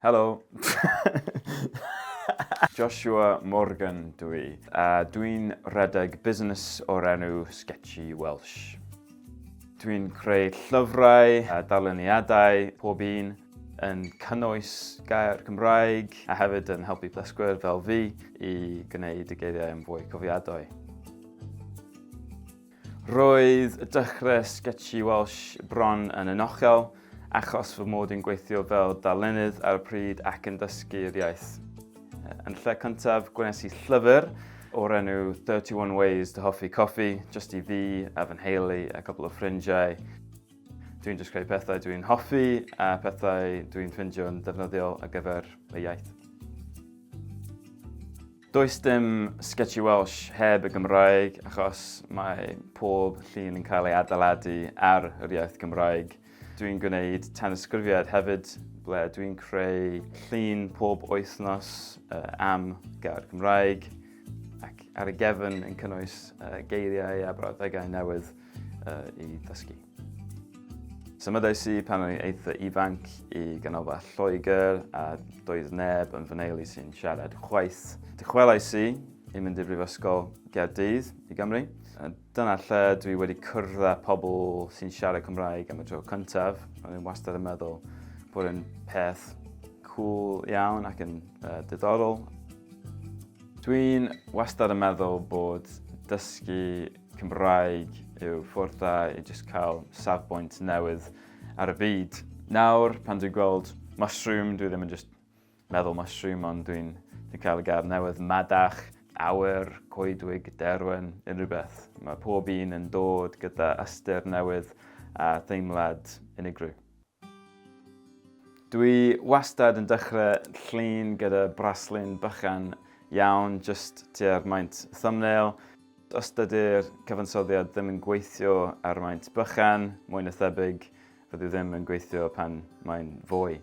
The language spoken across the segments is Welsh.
Helo! Joshua Morgan dw i, a dwi'n rhedeg busnes o'r enw Sketchy Welsh. Dwi'n creu llyfrau a darluniadau, pob un yn cynnwys gair Cymraeg a hefyd yn helpu dysgwyr fel fi i gwneud y geiriau yn fwy cofiadwy. Roedd dechrau Sketchy Welsh bron yn anochel, achos fy mod i'n gweithio fel darllenydd ar y pryd ac yn dysgu'r iaith. Yn lle cyntaf, gwnes i llyfr o'r enw 31 Ways to Hoffi Coffi, jyst i fi a fy nheulu a cwpl o ffrindiau. Dwi'n jyst creu pethau dwi'n hoffi a pethau dwi'n ffeindio'n ddefnyddiol ar gyfer y iaith. Does dim Sketchy Welsh heb y Gymraeg achos mae pob llun yn cael ei adeiladu ar yr iaith Gymraeg. Dwi'n gwneud tanysgrifiad hefyd ble dwi'n creu llun pob wythnos am gair Cymraeg ac ar y gefn yn cynnwys geiriau a brawddegau newydd i ddysgu. Symudais i pan o'n i eitha ifanc i ganolfan Lloegr a doedd neb yn fy nheulu sy'n siarad chwaith. Dychwelais i i mynd i Brifysgol Gaerdydd i Gymru. A dyna lle dwi wedi cwrdd â pobl sy'n siarad Cymraeg am y tro cyntaf. O'n i'n wastad yn meddwl bod yn peth cool iawn ac yn diddorol. Dwi'n wastad yn meddwl bod dysgu Cymraeg yw ffordd dda i jyst cael safbwynt newydd ar y byd. Nawr, pan dwi'n gweld mushroom, dwi ddim yn jyst meddwl mushroom, ond dwi'n dwi cael y gair newydd madach, awyr, coedwig, derwen, unrhyw beth. Mae pob un yn dod gyda ystyr newydd a theimlad unigryw. Dwi wastad yn dechrau llun gyda braslun bychan iawn, jyst tua'r maint thumbnail. Os dydy'r cyfansoddiad ddim yn gweithio ar maint bychan, mwy na thebyg, fyddi ddim yn gweithio pan mae'n fwy.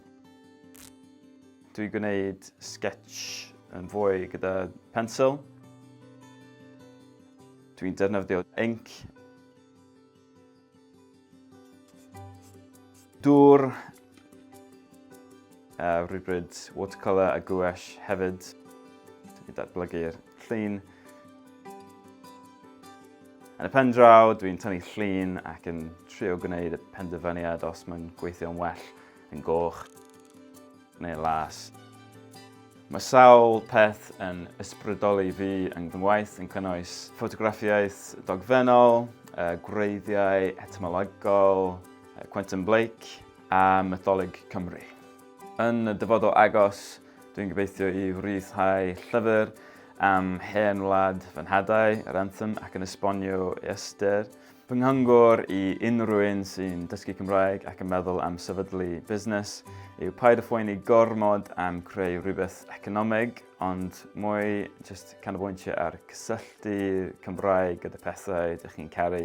Dwi'n gwneud sketch yn fwy gyda pensil. Dwi'n defnyddio inc. Dŵr, a rhywbryd watercolour a gouache hefyd i datblygu'r llun. Yn y pen draw, dwi'n tynnu llun ac yn trio gwneud y penderfyniad os mae'n gweithio'n well yn goch neu las. Mae sawl peth yn ysbrydoli fi yng fy ngwaith yn cynnwys ffotograffiaeth dogfennol, gwreiddiau etymologol, Quentin Blake a mytholeg Cymru. Yn y dyfodol agos, dwi'n gobeithio i ryddhau llyfr am hen wlad fy nhadau, yr anthem, ac yn esbonio ei ystyr. Fy nghyngor i unrhyw un sy'n dysgu Cymraeg ac yn meddwl am sefydlu busnes yw paid â phoeni gormod am creu rhywbeth economeg, ond mwy jyst canolbwyntio ar cysylltu Cymraeg gyda pethau ydych chi'n caru.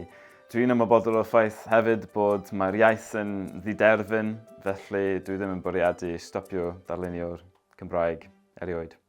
Dwi'n ymwybodol o'r ffaith hefyd bod mae'r iaith yn ddiderfyn, felly dwi ddim yn bwriadu stopio darlunio'r Cymraeg erioed.